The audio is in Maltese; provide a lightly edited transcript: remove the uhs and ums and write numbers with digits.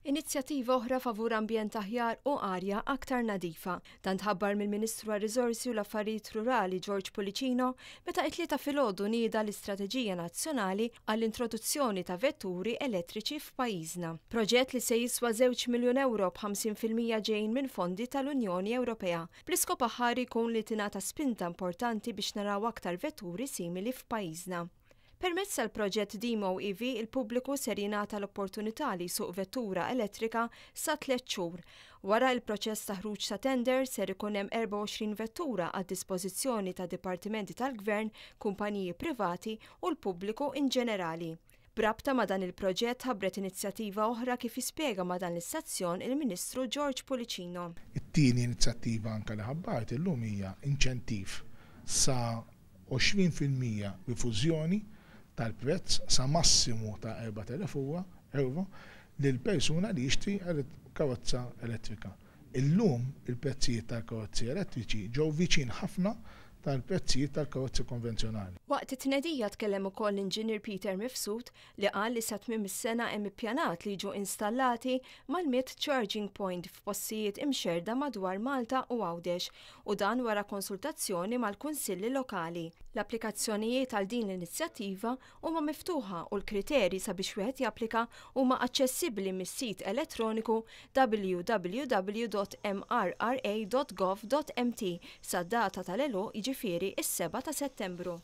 Inizjattiva oħra favur ambjent aħjar u arja aktar nadifa. Dan tħabbar mill-Ministru għar-Riżorsi u l-Affarijiet Rurali George Pullicino meta it-Tlieta filgħodu nieda l-Istrateġija Nazzjonali għall-introduzzjoni ta' vetturi elettriċi f'pajjiżna. Proġett li se jiswa €2 miljun b'50% ġejjin minn fondi tal-Unjoni Ewropea. Bl-iskop aħħari jkun li tingħata spinta importanti biex naraw aktar vetturi simili f'pajjiżna. Permezz tal-proġett Demo EV, il-pubbliku ser jingħata l-opportunità li jsuq vettura elettrika sa 3 xhur. Wara il-proċess ta' ħruġ ta' tender ser ikun hemm 24 vettura għad dispożizzjoni ta' dipartimenti tal-gvern, kumpaniji privati u l-pubbliku in ġenerali. B'rabta ma' dan il-proġett ħabbret inizjattiva oħra, kif jispjega ma' dan l-istazzjon il-Ministru George Pullicino. It-tieni inizjattiva anka li ħabbart illum hija inċentiv sa 20% rifużjoni tal-prezz sa massimu ta' 4000 euro lil persuna li jixtri karozza elettrika. Illum il-prezzijiet tal-karozzi elettriċi ġew viċin ħafna tal-prezzijiet tal-karozzi konvenzjonali. Waqt it-tnedija tkellem ukoll l-Inġinier Peter Mifsud, li qal li sa tmiem is-sena hemm ippjanat li jiġu installati mal-100 charging point f'postijiet imxerda madwar Malta u Għawdex, u dan wara konsultazzjoni mal-kunsilli lokali. L-applikazzjonijiet għal din l-inizjattiva huma miftuħa u l-kriterji sabiex wieħed japplika huma aċċessibbli mis-sit elettroniku www.mrra.gov.mt sa data tal-għeluq, jiġifieri is-7 ta' Settembru.